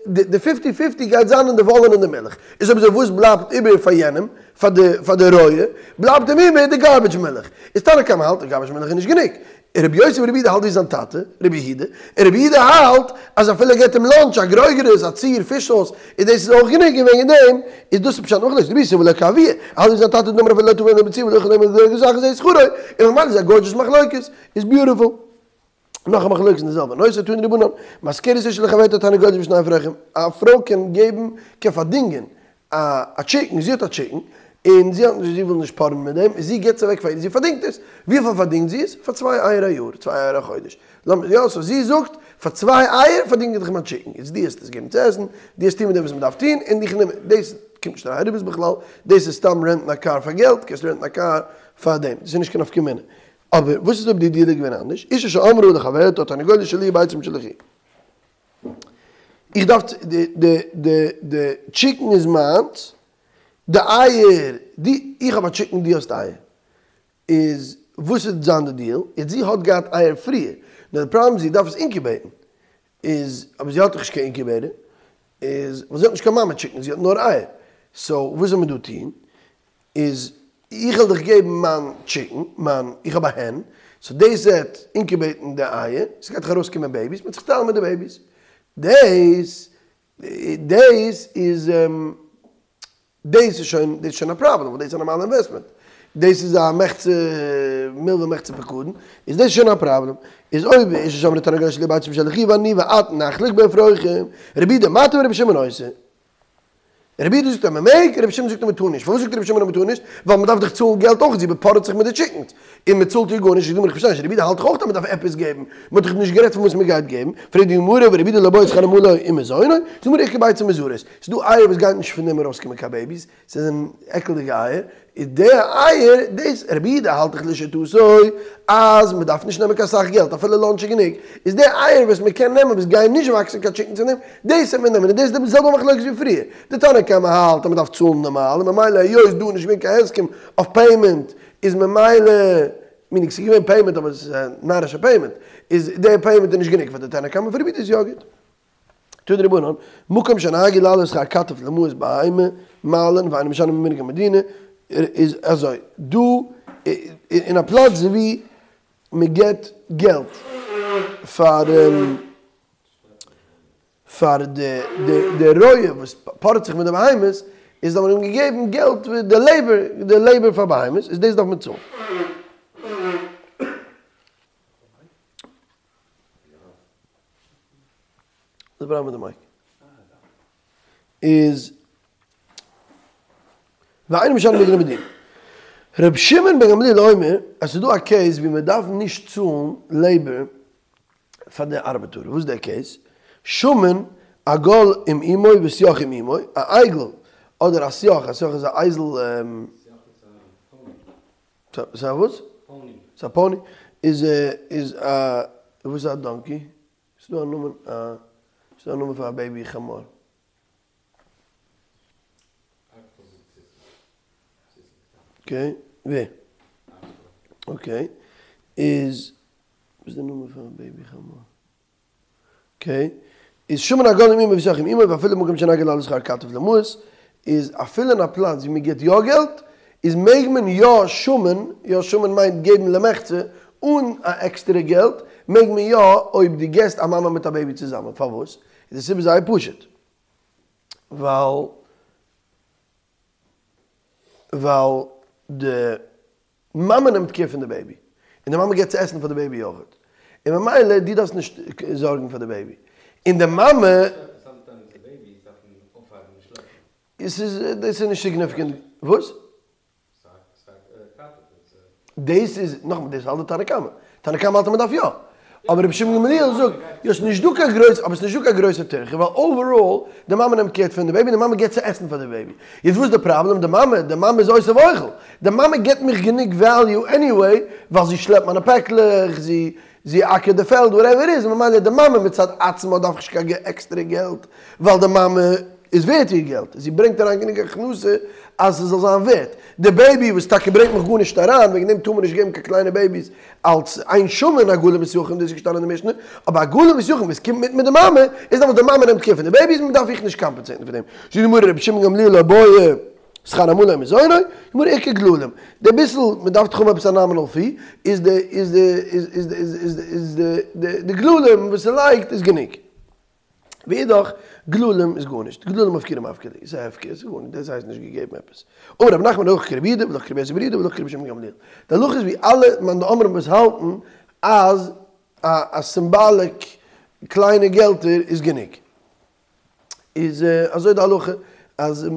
די פיפטי פיפטי גייט זיין אין די וואל און אין די מילך, איז אויב אזוי וואס בלייבט איבער פאר יענעם, פאר די פאר די רועה, בלייבט אים איבער די גארבידזש מילך, איז תנא קמא האלט די גארבידזש מילך איז נישט גענוג, רבי יוסי ברבי יהודה האלט ווי זיין טאטע, רבי יהודה, און רבי יהודה האלט אז אפילו ער געבט אים לאנטש, א גרוגרת, א ציר, פיש סאוס, איז דאס איז אויך גענוג, און וועגן דעם איז דאס פשט מחלוקת, רבי יוסי סבר לה כאבוה, האלט ווי זיין טאטע דאמר אפילו לא טבל אלא בציר ולא אכל אלא גרוגרת אחת זה שכרו, און ממילא איז א גארדזשעס מחלוקת, איז ביוטיפול. נאך א מחלוקת אין די זעלבע נושא, תנו רבנן, משכרת אשה לחברתה תרנגולת ושני אפרוחים, א פרוי קען געבן, קען פארדינגען א טשיקן, זי האט א טשיקן, און זי האט נישט, זי וויל נישט פארן מיט דעם, זי גיבט עס אוועק פאר איר, זי פארדינגט עס, וויפיל פארדינגט זי עס? פאר צוויי אייער א יאר, צוויי אייער א חודש, לאמיר, יא, סאו זי זאגט, פאר צוויי אייער פארדינג איך דיך מיין טשיקן, איצט דו העסט עס געבן צו עסן, דו העסט טון מיט דעם וואס מען דארף טון, און איך נעם, דאס קומט נישט אריין ריבית בכלל, דאס איז סתם רענטן א קאר פאר געלט, קענסט רענטן א קאר פאר דעם, דאס איז נישט קיין נפקא מינה. אבער וואס איז אויב די דיעל איז געווען אנדערש, אשה שאמרה לחברתה תרנגולת שלי וביצים שלך. איך דארף די די די די טשיקן איז מיינס, די אייער, די איך האב א טשיקן דו האסט אייער, איז וואס וועט זיין די דיעל, יעצט זי האט געהאט אייער פריער, נאר די פראבלעם זי דארף עס אינקיובעיטן, איז אבער זי האט דאך נישט קיין אינקיובעיטער, איז ווייל זי האט נישט קיין מאמע טשיקן זי האט נאר אייער, סאו וואס זאל מען דא טון, איז איך וועל דיך געבן מיין טשיקן, מיין, איך האב א הען, סאו דאס וועט אינקיובעיטן די אייער, ס'גייט דאך ארויסקומען בעיביס, מ'וועט זיך טיילן מיט די בעיביס. דאס, דאס איז, דאס איז שוין, דאס איז שוין א פראבלעם, ווייל דאס איז א נארמאלע אינוועסטמענט. דאס איז א מחצה מלוה מחצה פקדון, איז דאס שוין א פראבלעם. איז אויב אשה שאמרה תרנגולת שלי וביצים שלך ואני ואת נחלוק באפרוחים, רבי יהודה מתיר ורבי שמעון אוסר. רבי יהודה זאגט אז מען מעג, רבי שמעון זאגט אז מען טאר נישט. פארוואס זאגט רבי שמעון אז מען טאר נישט? ווייל מען דארף דאך צאלן געלט אויך, זי באפארעט זיך מיט די טשיקנס, און מען צאלט איר גארנישט, זאגט די גמרא איך פארשטיי נישט, רבי יהודה האלט דאך אויך אז מען דארף עפעס געבן, מען האט דאך נישט גערעדט פון וואס מען גייט געבן, פרעגט די גמרא ורבי יהודה לא בעי שכר עמלה ומזונו, זאגט די גמרא איכא ביצים זרות, ס'איז דא אייער וואס גייט נישט פון דעם ארויסקומען קיין בעיביס, ס'זענען עקלדיגע אייער, איז די אייער דאס, רבי יהודה האלט דאך לשיטתו אז מען דארף נישט נעמען קיין סאך געלט אפילו לאנטש איז גענוג, איז די אייער וואס מען קען נעמען וואס גייען נישט וואקסן קיין טשיקנס אין דעם, דאס וועט מען נעמען, און דאס איז די זעלבע מחלוקת ווי פריער, די תנא קמא האלט אז מען דארף צאלן נארמאל און ממילא היות דא איז נישט געווען קיין הסכם אויף פעימענט איז ממילא, מינינג ס'איז געווען פעימענט אבער ס'איז א נארישע פעימענט, איז די פעימענט איז נישט גענוג פאר די תנא קמא פאר רבי יהודה איז יא גוט. תנו רבנן, מקום שנהגו להעלות שכר כתף למעות בהמה מעלין ואינו משנה ממנהג המדינה, איז אזוי, דא אין א פלאץ ווי מען געבט געלט פאר פאר די די רועה וואס פארעט זיך מיט די בהמות, איז האט מען אים געגעבן געלט די לעיבער די לעיבער פאר בהמות, איז דאס דארף מען צאלן. דאס בראבלעם מיט די מייק איז ואינו משנה ממנהג המדינה. ר' שמעון בן גמליאל אומר אז ס'איז דא א קעיס ווי מען דארף נישט צאלן לעיבער פאר די ארבעטאר, וואס איז דער קעיס? שמן עגל עם אמו ושיח עם אמו, א אייגל אדער א שיח, א שיח איז א אייזל, ס'איז א וואס? פאוני. ס'איז א פאוני? איז איז א וואס איז א דאנקי? ס'איז דא א נאמען א ס'איז דא א נאמען פאר א בעיבי חמור. אקעי, ווער? אקעי, איז וואס איז די נאמען פאר א בעיבי חמור? אקעי, איז שמן עגל עם אמו ושיח עם אמו ואפילו במקום שנהגו להעלות שכר כתף למעות, איז אפילו אין א פלאץ ווי מען גיבט יא געלט, איז מעג מען יא שמן, יא שמן מיינט געבן למחצה, אן א עקסטערע געלט, מעג מען יא אויב דו געסט א מאמע מיט א בעיבי צוזאמען, פארוואס? איז די סיבה זייער פשוט, ווייל ווייל די מאמע נעמט קעיר פון די בעיבי, און די מאמע געבט צו עסן פאר די בעיבי אויכעט, און ממילא דו דארפסט נישט זארגן פאר די בעיבי, און די מאמע. עס איז דאס איז נישט סיגניפיקענט, וואס? דאס איז, נאכאמאל, דאס האלט די תנא קמא, תנא קמא האלט אז מען דארף יא, אבער רבי שמעון גמליאל זאגט, יא ס'איז נישט דא קיין גרויס, אבער ס'איז נישט דא קיין גרויסע טירחא, ווייל אוועראל, די מאמע נעמט קעיר פון די בעיבי, די מאמע געבט צו עסן פאר די בעיבי. יעצט וואס איז די פראבלעם? די מאמע, די מאמע איז עושה ואוכל. די מאמע געבט מיך גענוג וועליו עניוועי, ווייל זי שלעפט מיינע פעקלעך, זי זי אקערט די פעלד, וואטעווער איט איז, ממילא די מאמע מצד עצמה דארף נישט קיין עקסטערע געלט, ווייל די מאמע איז ווערט איר געלט, זי ברענגט אריין גענוג הכנסה אז ס'זאל זיין ווערט. די בעיבי וואס טאקע ברענגט מיך גארנישט אריין, וועגן דעם טאר מען נישט געבן קיין קליינע בעיביס אלס איין שמן עגלים ושיחים, דאס איז געשטאנען אין די משנה, אבער עגלים ושיחים וואס קומט מיט מיט די מאמע, איז דעמאלטס די מאמע נעמט קעיר פון די בעיביס, מען דארף איך נישט קאמפענסעטן פאר דעם. זאגט די גמרא רבי שמעון גמליאל לא בעי שכר עמלו ומזונו, גמרא איכא גללים, די ביסל, מען דארף דאך האבן עפעס א נאמינעל פי, איז די איז די איז איז איז איז די די גללים וואס ס'לייגט איז גענוג. ואידך, גללים איז גארנישט, גללים אפקורי מפקר להו, ס'איז הפקר, ס'איז גארנישט, דאס הייסט נישט געגעבן עפעס. אמר רב נחמן הלכה כרבי יהודה והלכה כרבי יוסי ברבי יהודה והלכה כרבי שמעון גמליאל. די הלכה איז ווי אלע מאן דאמרים וואס האלטן אז א סימבאליק קליינע געלטער איז גענוג. איז אזוי די הלכה אז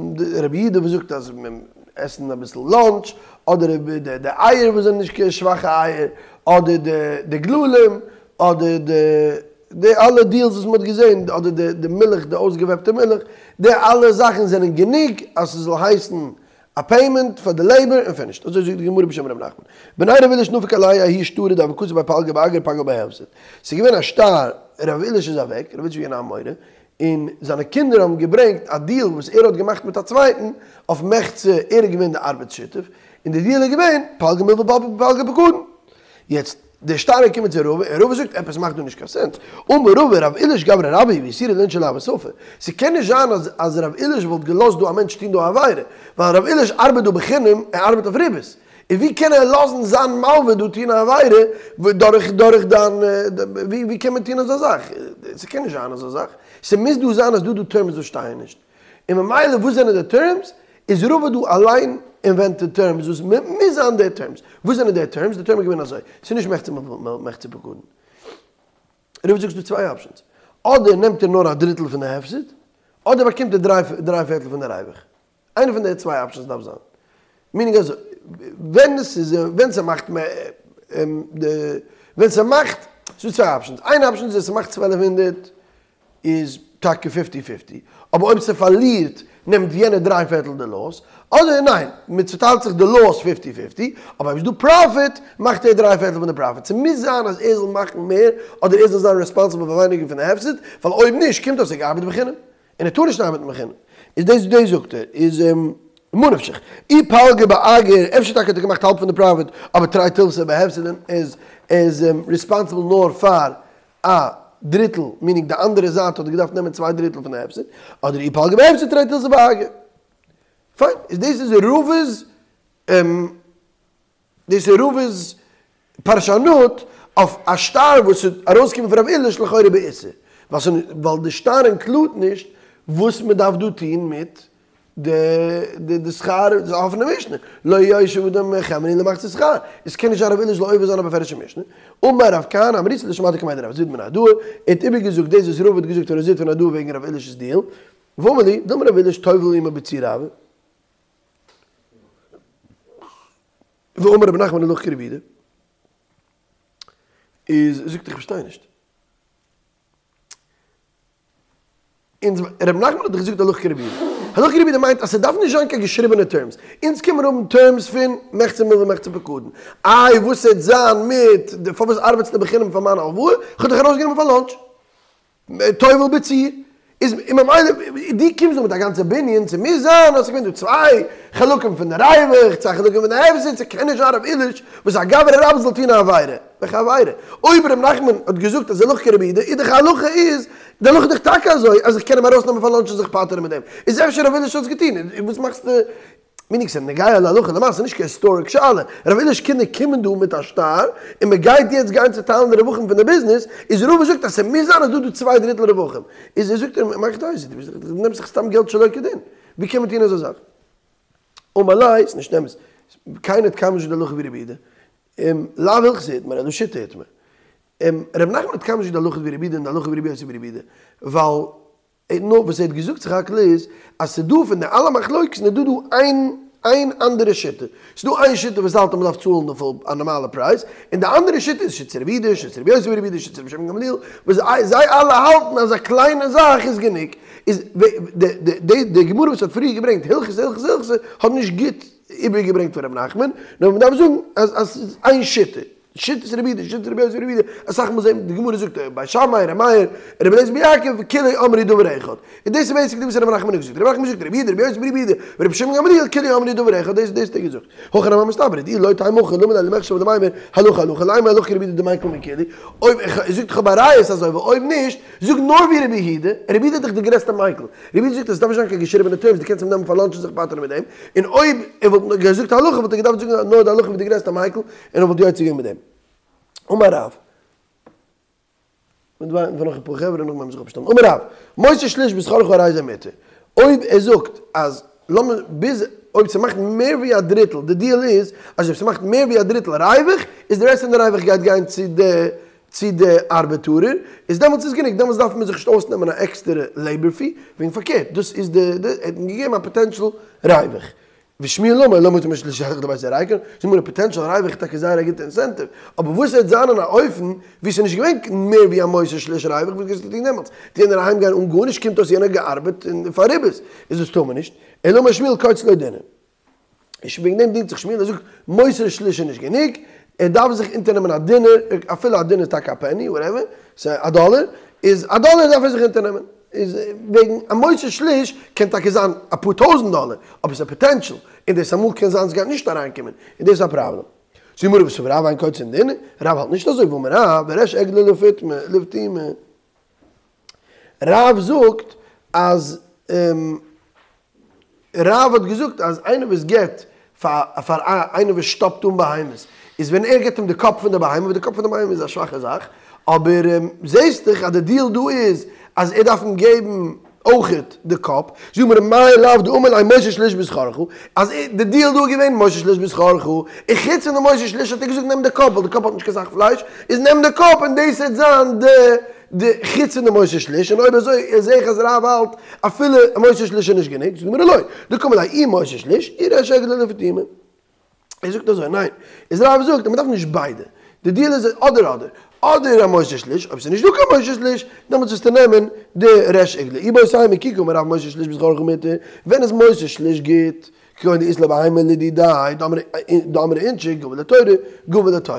רבי יהודה וואס זאגט אז מען עסן אביסל לאנטש, אדער די אייער וואס זענען נישט קיין שוואכע אייער, אדער די גללים, אדער די די אלע דיעלס וואס מ'האט געזען, אדער די די מילך, די אויסגעוועפטע מילך, די אלע זאכן זענען גענוג אז ס'זאל הייסן א פעימענט פאר די לעיבער און פינישט. אזוי זאגט די גמרא בשם ר' נחמן. בני רב עיליש נפק עלייהו ההוא שטרא דהוה כתיב ביה פלגא באגר פלגא בהפסד. ס'איז געווען א שטר, רב עיליש איז אוועק, רב עיליש איז געווען א אמורא, און זיינע קינדער האבן געברענגט א דיעל וואס ער האט געמאכט מיט א צווייטן אויף מחצה, ער איז געווען די ארבעטס שותף, און די דיעל איז געווען פלגא מלוה פלגא פקדון. יעצט, דער שטר איז געקומען צו רבא, און רבא זאגט, עפעס מאכט דא נישט קיין סענס. אמר רבא, רב עיליש גברא רבה הוא ואיסורא לאינשי לא הוה שפי. ס'קען נישט זיין אז אז רב עיליש וואלט געלאזט דא א מענטש טון דא א עבירה, ווייל רב עיליש ארבעט דא בחינם, ער ארבעט אויף ריבית. און ווי קען ער לאזן זיין מלווה דא טון א עבירה דורך דורך דיין, ווי ווי קען מען טון אזא זאך? ס'קען נישט זיין אזא זאך. ס'מוז דא זיין אז דא דא טערמס וואס שטייען נישט. און ממילא וואס זענען די טערמס? איז רבא דא אליין אינווענטעד טערמס וואס מוז זיין די טערמס. וואס זענען די טערמס? די טערם איז געווען אזוי, ס'איז נישט מחצה מחצה פקדון. רבא זאגט ס'דא צוויי אפשענס, אדער נעמט ער נאר א דריטל פון די הפסד, אדער באקומט ער דריי דריי פערטל פון די ריווח. איינע פון די צוויי אפשענס דארף זיין. מינינג אז ווען ס'איז ווען ס'מאכט די ווען ס'מאכט ס'דא צוויי אפשענס איין אפשען איז אז ס'מאכט צוועלף הונדערט איז טאקע פיפטי פיפטי אבער אויב ס'פארלירט נעמט יענער דריי פערטל די לאס אדער ניין מ'צוטיילט זיך די לאס פיפטי פיפטי אבער אויב איז דא פראפיט מאכט ער דריי פערטל פון די פראפיט ס'מוז זיין אז ער זאל מאכן מער אדער ער זאל זיין רעספאנסיבל פאר ווייניגער פון די הפסד ווייל אויב נישט קומט אויס ער געארבעט בחינם. און ער טאר נישט ארבעטן בחינם, איז דאס דאס זאגט ער איז ממה נפשך, אי פלגא באגר, אפשר טאקע האט ער געמאכט האלב פון די פראפיט, אבער תרי תילתא בהפסד און איז איז ריספאנסיבל נאר פאר א דריטל, מינינג די אנדערע זייט האט ער געדארפט נעמען צוויי דריטל פון די הפסד, אדער אי פלגא בהפסד תרי תילתא באגר. פיין, איז דאס איז רבא'ס. דאס איז רבא'ס פרשנות אויף א שטר וואס איז ארויסגעקומען פון רב עיליש לכאורה באיסור, ווייל די שטר אינקלודט נישט וואס מען דארף דא טון מיט די שכר, די אפענע משנה, לא ישב אדם חמני למחצית שכר, עס קען נישט זיין רב עיליש זאל עובר זיין א בפירוש'ע משנה. אמר רב כהנא אמריתה לשמעתא קמיה דרב זביד מנהרדעא, ער האט איבערגעזאגט דאס וואס רבא האט געזאגט פאר רב זביד פון נהרדעא וועגן רב עיליש'ס דיעל, ואמר לי, דילמא רב עיליש טובל עמו בציר הוה. ואמר רבי נחמן הלכה כרבי יהודה, איז זאגט איך פארשטיי נישט. אונז רבי נחמן האט דאך געזאגט הלכה כרבי יהודה. הלכה כרבי יהודה מיינט אז ס'דארף נישט זיין קיין געשריבענע טערמס. אונז קען מיר האבן טערמס פון מחצה מלוה ומחצה פקדון. איי וואס העט זיין מיט די פארוואס ארבעטסטו בחינם פאר מיין הלוואה? כ'האב דיך ארויסגענומען פאר לאנטש. טובל בציר, איז און ממילא דו קומסט דא מיט א גאנצע בנין, ס'מוז זיין אז ס'געווען דא צוויי חלקים פון די ריווח, צוויי חלקים פון די הפסד, ס'קען נישט זיין רב עיליש וואס א גברא רבה זאל טון א עבירה, וועלכע עבירה? אויב ר' נחמן האט געזאגט אז הלכה כרבי יהודה, איז דאך הלכה איז, די הלכה איז דאך טאקע אזוי אז איך קען אים ארויסנעמען פאר לאנטש און זיך פטר'ן מיט דעם, איז אפשר רב עיליש האט עס געטון, און וואס מאכסטו מינינג ס'איז נוגע להלכה למעשה נישט קיין היסטאריק שאלה, רב עיליש קינדער קומען דא מיט א שטר און מ'גייט יעצט גיין צוטיילן די רווחים פון די ביזנעס, איז רבא זאגט אז ס'מוז זיין אז דא דא צוויי דריטל רווחים, איז ער זאגט אים מאך דאס, דו נעמסט זיך סתם געלט שלא כדין, ווי קען מען טון אזא זאך? אמר ליה, ס'נישט אמת, קיינער האט קיינמאל נישט געזאגט די הלכה ווי רבי יהודה, לאו הלכתא איתמר, אלא שיטה איתמר. רב נחמן האט קיינמאל נישט געזאגט די הלכה ווי רבי יהודה און די הלכה ווי רבי יוסי ברבי יהודה, ווייל נאר וואס ער האט געזאגט סך הכל איז אז ס'איז דא פון די אלע מחלוקת'ן איז דא דא איין איין אנדערע שיטה, ס'איז דא איין שיטה וואס האלט אז מ'דארף צאלן די פול א נארמאלע פרייז, און די אנדערע שיטה איז שיטת רבי יהודה, שיטת רבי יוסי ברבי יהודה, שיטת רבי שמעון גמליאל, וואס זיי אלע האלטן אז א קליינע זאך איז גענוג, איז די די די גמרא וואס האט פריער געברענגט הלכתא הלכתא הלכתא האט נישט גוט איבערגעברענגט פון ר' נחמן, נאר מ'דארף זאגן אז אז ס'איז איין שיטה. שיטת רבי יהודה, שיטת רבי יוסי ברבי יהודה, אסאך מאל זעהט מען די גמרא זאגט בית שמאי, ר' מאיר, רבי אליעזר בן יעקב, כולהו אמרו דבר אחד. און דאס איז בעיסיקלי וואס רב נחמן האט געזאגט. רב נחמן זאגט רבי יהודה, רבי יוסי ברבי יהודה, ורבי שמעון גמליאל, כולהו אמרו דבר אחד, דאס דאס האט ער געזאגט. הכי נמי מסתברא, דאי לא תימא הכי למה ליה למיחשב ולמימר, הלכה הלכה, לימא הלכה כרבי יהודה דמיקל מכולהו. אויב ער זאגט איך האב א ראיה ס'איז אזוי, ווייל אויב נישט, זאג נאר ווי רבי יהודה, רבי יהודה איז דאך די גרעסטע מיקל. רבי יהודה זאגט אז עס דארף נישט זיין קיין געשריבענע טערמס, דו קענסט אים נעמען פאר לאנטש און זיך פטר'ן מיט דעם. און אויב ער וואלט געזאגט הלכה וואלט ער געדארפט זאגן נאר די הלכה ווי די גרעסטע מיקל, און ער וואלט יוצא געווען מיט דעם. אמר רב. מיר ווארטן פאר נאך אפאר חברה נאכדעם וועלן מיר זיך אפשטעלן. אמר רב, מותר שליש בשכרך הרי זה מותר. אויב ער זאגט אז לאמיר ביז אויב ס'מאכט מער ווי א דריטל, די דיעל איז אז אויב ס'מאכט מער ווי א דריטל ריווח, איז די רעסט פון די ריווח גייט גיין צו די צו די ארבעטארער, איז דעמאלטס איז גענוג, דעמאלטס דארף מען זיך נישט אויסנעמען א עקסטערע לעיבער פי, וועגן פארקערט, דאס איז די די ער האט אים געגעבן א פאטענשאל ריווח. ושמואל אמר לא מותר משליש ילך לביתו ריקן, זאגט מען א פאטענשאל ריווח איז טאקע זייער א גוטע אינסענטיוו, אבער וואס וועט זיין אין א אופן ווי ס'איז נישט געווען מער ווי א מותר שליש ריווח, וואס גייסטו טון דעמאלטס? וועט יענער אהיים גיין אן גארנישט, קומט אויס יענער האט געארבעט און פאר ריבית, איז דאס טאר מען נישט, אלא אמר שמואל קוצץ לו דינר. איז וועגן דעם דינגט זיך שמואל, ער זאגט מותר שליש איז נישט גענוג, ער דארף זיך אונטערנעמען א דינר, אפילו א דינר איז טאקע א פעני, וואטעווער, ס'איז א דאלער, איז א דאלער דארף ער זיך אונטערנעמען, איז וועגן א מותר שליש קען טאקע זיין אפאר טויזענט דאלער, אבער ס'איז א פאטענשאל, און דאס אמאל קען זיין ס'גייט נישט אריינקומען, און דאס איז א פראבלעם. זאגט די גמרא וסבר רב אין קוצצין דינר, רב האלט נישט אזוי, והאמר רב, וריש עגלה לפטומי. רב זאגט אז רב האט געזאגט אז איינער וואס געבט פאר פאר איינער וואס שטאפט אן בהמות איז ווען ער געבט אים די קאפ פון די בהמה, וואס די קאפ פון די בהמה איז א שוואכע זאך, אבער זעהסט דאך אז די דיעל דא איז אז ער דארף אים געבן אויכעט די קאפ, זאגט די גמרא מאי לאו דאמר ליה מותר שליש בשכרך, אז די דיעל דא איז געווען מותר שליש בשכרך, און חוץ פון די מותר שליש האט ער געזאגט נעם די קאפ ווייל די קאפ האט נישט קיין סאך פלייש, איז נעם די קאפ און דאס וועט זיין די. די חוץ פון די מותר שליש, און אויב אזוי זעה איך אז רב האלט אפילו מותר שליש איז נישט גענוג, זאגט די גמרא לא, דקאמר ליה אי מותר שליש, אי ריש עגלה לפטומי. ער זאגט אזוי, ניין, איז רב זאגט אז מען דארף נישט ביידע, די דיעל איז אדער אדער, אדער א מותר שליש, אויב ס'איז נישט דא קיין מותר שליש, דעמאלטס זאלסטו נעמען די ריש עגלה, איבעית אימא כי קאמר רב מותר שליש בשכרך מותר, ווען איז מותר שליש גוט? כגון דאית ליה בהמה לדידיה, דאמרי אינשי גבי לתורא, גבי לתורא,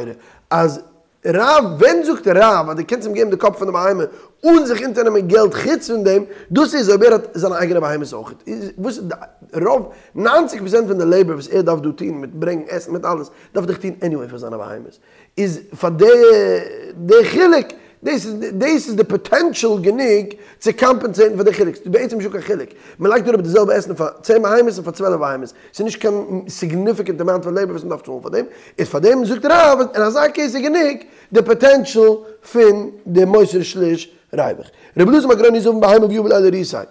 אז רב, ווען זאגט רב אז דו קענסט אים געבן די קאפ פון די בהמה אן זיך אונטערנעמען געלט חוץ פון דעם, דאס איז אויב ער האט זיינע אייגענע בהמות אויך, איז וואס רוב, ניינציג פראצענט פון די לעיבער וואס ער דארף דא טון מיט ברענגן עסן מיט אלעס, דארף דאך טון עניוועי פאר זיינע בהמות, איז פאר די די חילוק, דאס איז דאס איז די פאטענשאל גענוג צו קאמפענסעיטן פאר די חילוק, ס'איז בעצם נישטא קיין חילוק, מען לייגט אראפ די זעלבע עסן פאר צען בהמות און פאר צוועלף בהמות, ס'איז נישט קיין סיגניפיקענט אמאונט פון לעיבער וואס מ'דארף צאלן פאר דעם, איז פאר דעם זאגט רב אז אין אזא קעיס איז גענוג די פאטענשאל פון די מותר שליש ריווח. רבי אלעזר מגרוניא זבין בהמה ויהב ליה לריתיה.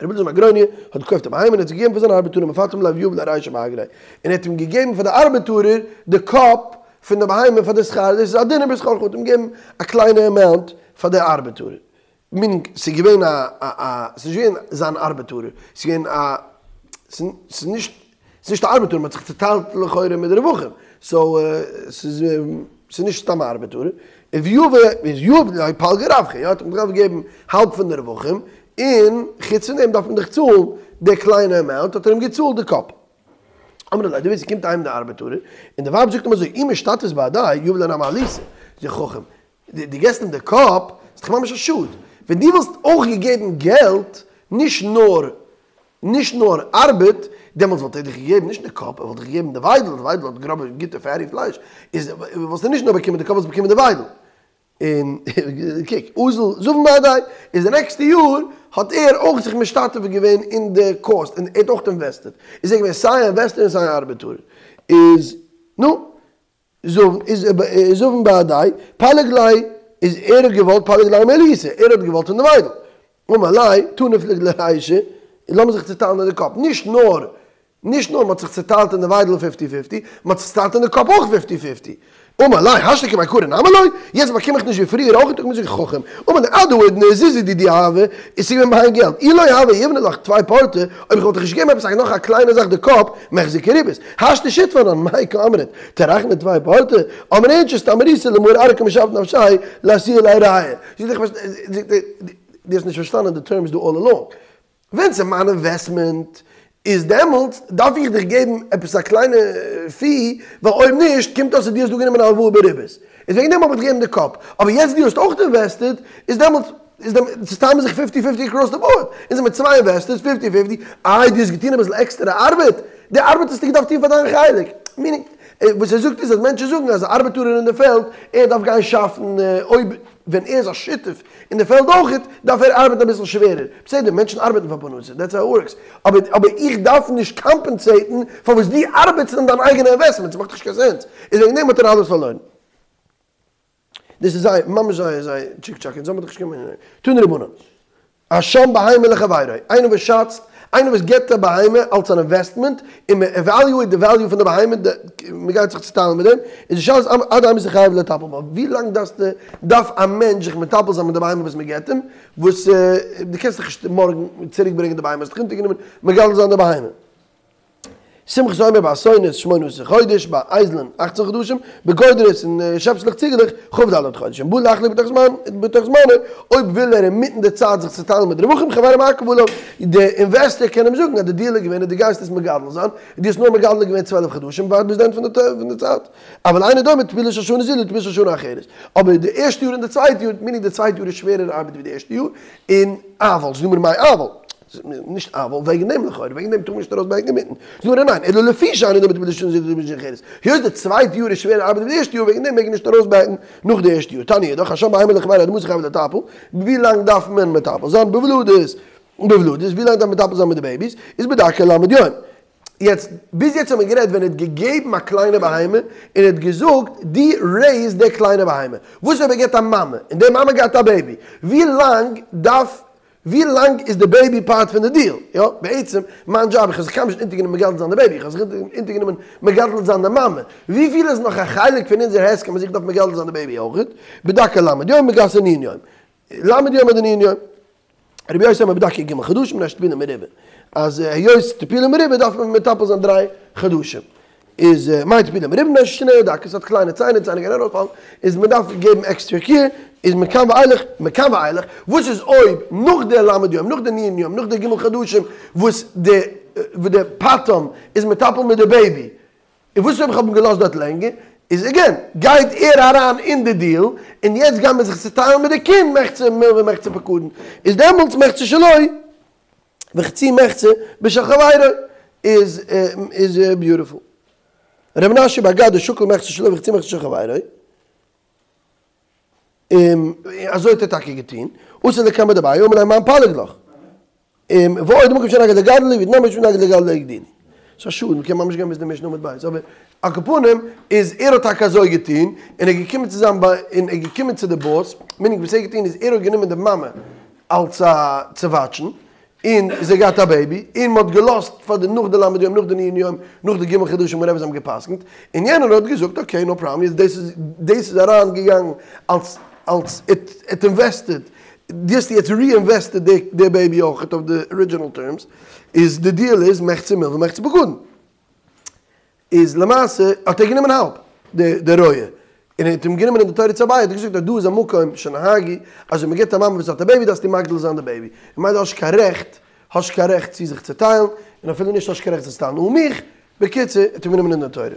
רבי אלעזר מגרוניא האט געקויפט א בהמה און האט עס געגעבן פאר זיין ארבעטארער מפטם ליה ויהב ליה רישא באגריה, און ער האט אים געגעבן פאר די ארבעטארער די קאפ פון די בהמה פאר די שכר, דאס איז א דינר בשכרך, האט אים געגעבן א קליינע אמאונט פאר די ארבעטארער. מינינג, ס'איז געווען א א א, ס'איז נישט געווען זיין ארבעטארער, ס'איז געווען א, ס'איז נישט, ס'איז נישט א ארבעטארער, מ'האט זיך צוטיילט לכאורה מיט די רווחים, סאו ס'איז ס'איז נישט סתם א ארבעטארער, ויהב איז יהב ליה פלגא רווחא, יא, האט אים געדארפט געבן האלב פון די רווחים, און חוץ פון דעם דארף מען דאך צאלן די קליינע אמאונט, האט ער אים געצאלט די קאפ. אמרה ליה, דו ווייסט, ס'קומט אהיים די ארבעטארער, און די ווייב זאגט אים אזוי, אי משתתפת בהדיה, יהב ליה נמי עלותא, זאגט חכם, דו געסט אים די קאפ, איז דאך ממש א שאד. ווען דו וואלסט אויך געגעבן געלט, נישט נאר נישט נאר ארבעט, דעמאלטס וואלט ער דיך געגעבן נישט די קאפ, ער וואלט דיך געגעבן די וויידל, די וויידל האט גראבע גוטע פעטי פלייש, איז וואלסטו נישט נאר באקומען די קאפ, וואלסט באקומען די וויידל. און קוק, אזל זבין בהדיה, איז די נעקסטע יאר האט ער אויך זיך משתתף געווען אין די קאסט, און ער האט אויך אינוועסטעד, איז ער געווען סיי א אינוועסטער און סיי א ארבעטארער, איז נו. זבין איז זבין בהדיה, פליג ליה איז ער האט געוואלט פליג ליה מעלותא, ער האט געוואלט פון די וויידל. אמר ליה, תא נפלוג לרישא, לאמיר זיך צוטיילן אין די קאפ, נישט נאר נישט נאר מ'האט זיך צוטיילט אין די וויידל פיפטי פיפטי, מ'האט זיך צוטיילט אין די קאפ אויך פיפטי פיפטי. אמר ליה, השתא כמעיקרא נמי לא, יעצט באקום איך נישט ווי פריער אויך, האט ער געזאגט חכם, אמר ליה עד האידנא זוזי דידי הוה, איז ס'געווען מיין געלט, אי לא הוה יהיבנא לך טפי פורתא, אויב איך וואלט דיך נישט געגעבן עפעס א נאך א קליינע זאך די קאפ, מיחזי כריבית, השתא שותפי אנן, מאי קאמרת, טרחנא טפי פורתא, אמרי אינשי סתם ריתא למר ארעא קא משעבד נפשיה לאתויי ליה רעיא. זאגט ער, דו האסט נישט פארשטאנען די טערמס דא אלל אלאנג. ווען ס'איז מיין אינוועסטמענט איז דעמאלטס דארף איך דיך געבן עפעס א קליינע פי, ווייל אויב נישט קומט אויס אז דו האסט דא גענומען א הלוואה בריבית, איז וועגן דעם האב איך דיך געגעבן די קאפ, אבער יעצט דו האסט אויך אינוועסטעד, איז דעמאלטס איז דעם צוטיילן מיר זיך פיפטי פיפטי אקראס די באורד, אונז זעמיר צוויי אינוועסטערס פיפטי פיפטי, איי דו האסט געטון אביסל עקסטערע ארבעט, די ארבעט האסטו געדארפט טון פאר דיין חלק, מינינג וואס ער זאגט איז אז מענטשן זאגן אז א ארבעטארער אין די פעלד ער דארף גיין שאפן אויב ווען ער איז א שותף אין די פעלד אויכעט דארף ער ארבעטן אביסל שווערער, בסדר מענטשן ארבעטן פאר פרנסה דעטס האו איט ווארקס, אבער אבער איך דארף נישט קאמפענסעיטן פאר וואס דו ארבעטסט אין דיין אייגענע אינוועסטמענט, ס'מאכט נישט קיין סענס, איז וועגן דעם האט ער אלעס פארלוירן. דאס איז זייער ממש זייער זייער טשיק טשאק אונז האבן דאך נישט קיין מנין. תנו רבנן. השם בהמה לחבירו, איינער וואס שאצט, איינער וואס געבט א בהמה אלס אן אינוועסטמענט, און מען עוואליועיט די וועליו פון די בהמה, מען גייט זיך צוטיילן מיט דעם, איז די שאלה איז עד אימתי חייב לטפל בה, ווי לאנג דארפסטו, דארף א מענטש זיך מטפל זיין מיט די בהמה וואס מען געבט אים, וואס דו קענסט דאך נישט מארגן צוריק ברענגען די בהמה, האסט דאך אונטערגענומען מגדל זיין די בהמה. סומכוס אומר באתונות שמונה עשר חודש, ביי אייזלען אכצן חדשים, בגודרות און שעפסלעך ציגעלעך כ"ד חודשים, בא לחלוק בתוך זמן בתוך זמנו, אויב וויל ער אינמיטן די צייט זיך צוטיילן מיט רווחים חברו מעכב עליו, די אינוועסטער קען אים זאגן אז די דיעל איז געווען אז דו גייסט עס מגדל זיין, און דו האסט נאר מגדל געווען צוועלף חדשים, ווארט ביז די ענד פון די צייט. אבל אינו דומה טפילה של שנה זו לטפילה של שנה אחרת, אבער די ערשטע יאר און די צווייטע יאר, מינינג די צווייטע יאר איז שווערער ארבעט ווי די ערשטע יאר, און אבל, זאגט די גמרא מאי אבל. נישט אבל, וועגן דעם לכאורה, וועגן דעם טאר מען נישט ארויס בעקן אינמיטן. זאגט די גמרא ניין, אלא לפי שאינו דומה טפילה של שנה זו לטפילה של שנה אחרת. היות די צווייטע יאר איז שווערער ארבעט ווי די ערשטע יאר, וועגן דעם מעג מען נישט ארויס בעקן נאך די ערשטע יאר. תניא אידך, השם בהמה לחבירו עד מתי חייב לטפל, ווי לאנג דארף מען מטפל זיין בוולדות, בוולדות, ווי לאנג דארף מען מטפל זיין מיט די בעיביס, איז בדקה ל' יום. יעצט, ביז יעצט האט מען גערעדט ווען ער האט געגעבן א קליינע בהמה, און ער האט געזאגט דו רעיז די קליינע בהמה. וואס אויב ער געבט א מאמע, און די מאמע געהאט א בעיבי, ווי לאנג דארף. ווי לאנג איז די בעיבי פארט פון די דיעל? יא, בעצם מיין דזשאב, איך האב זיך קיינמאל נישט אונטערגענומען מגדל זיין די בעיבי, איך האב זיך אונטערגענומען מגדל זיין די מאמע. וויפיל איז נאך א חלק פון אונזער הסכם אז איך דארף מגדל זיין די בעיבי אויכעט? בדקה ל' יום בגסה נ' יום. ל' יום אדער נ' יום? רבי יוסי אומר בדקה ג' חדשים מפני שטיפולו מרובה. אז היות טיפולו מרובה דארף מען מטפל זיין דריי חדשים. איז מאי טיפולו מרובה מפני ששיניה דקות, ס'האט קליינע ציינער, ציינער גייען ארויספאלן, איז מען דארף געבן עקסטערע קעיר, איז מכאן ואילך, מכאן ואילך, וואס איז אויב נאך די ל' יום, נאך די נ' יום, נאך די ג' חדשים וואס די וואס די פטם איז מטפל מיט די בעיבי, און וואס איז אויב איך האב אים געלאזט דארט לענגער, איז עגעין, גייט ער אריין אין די דיעל, און יעצט גייען מיר זיך צוטיילן מיט די קינד מחצה מלוה ומחצה פקדון, איז דעמאלטס מחצה שלו. וחצי מחצה בשל חברו איז איז ביוטיפול. ר' מנשיא בר גדא שקל מחצה שלו וחצי מחצה של חברו. און אזוי האט ער טאקע געטון. אתא לקמיה דאביי אמר ליה מאן פליג לך. ועוד במקום שנגד לגדלו ואידנא במקום שמנגד לגדלו הגדילו. ס'איז א שאד, מ'קען ממש גיין ביז די משנה עמוד ב'. אבער על כל פנים איז ער האט טאקע אזוי געטון, און ער איז געקומען צו זיין און ער איז געקומען צו די באס, מיינינג וואס ער האט געטון איז ער האט גענומען די מאמע אלס א צו וואטשן, און זי האט געהאט א בעיבי, און מען האט געלאזט פאר די נאך די ל' יום, נאך די נ' יום, נאך די ג' חדשים וואטעווער זיי האבן גע'פסק'נט, און יענער האט געזאגט אקעי נאו פראבלעם, יעצט דאס איז דאס איז אריין געגאנגען אלס אלס איט איט אינוועסטעד, דו האסט יעצט ריאינוועסטעד די די בעיבי אויכעט אויף די ארידזשינעל טערמס, איז די דיעל איז מחצה מלוה ומחצה פקדון. איז למעשה האט ער גענומען האלב די די רועה, און ער האט אים גענומען אין די תורה צו אביי האט ער געזאגט אז דא איז א מקום שנהגו אז ווען מען געבט א מאמע וואס האט א בעיבי דארפסטו מגדיל זיין די בעיבי, ממילא האסט קיין רעכט האסט קיין רעכט צו זיך צוטיילן, און אפילו נישט האסט קיין רעכט זיך צוטיילן אן מיך, בקיצור ער האט אים גענומען אין די תורה.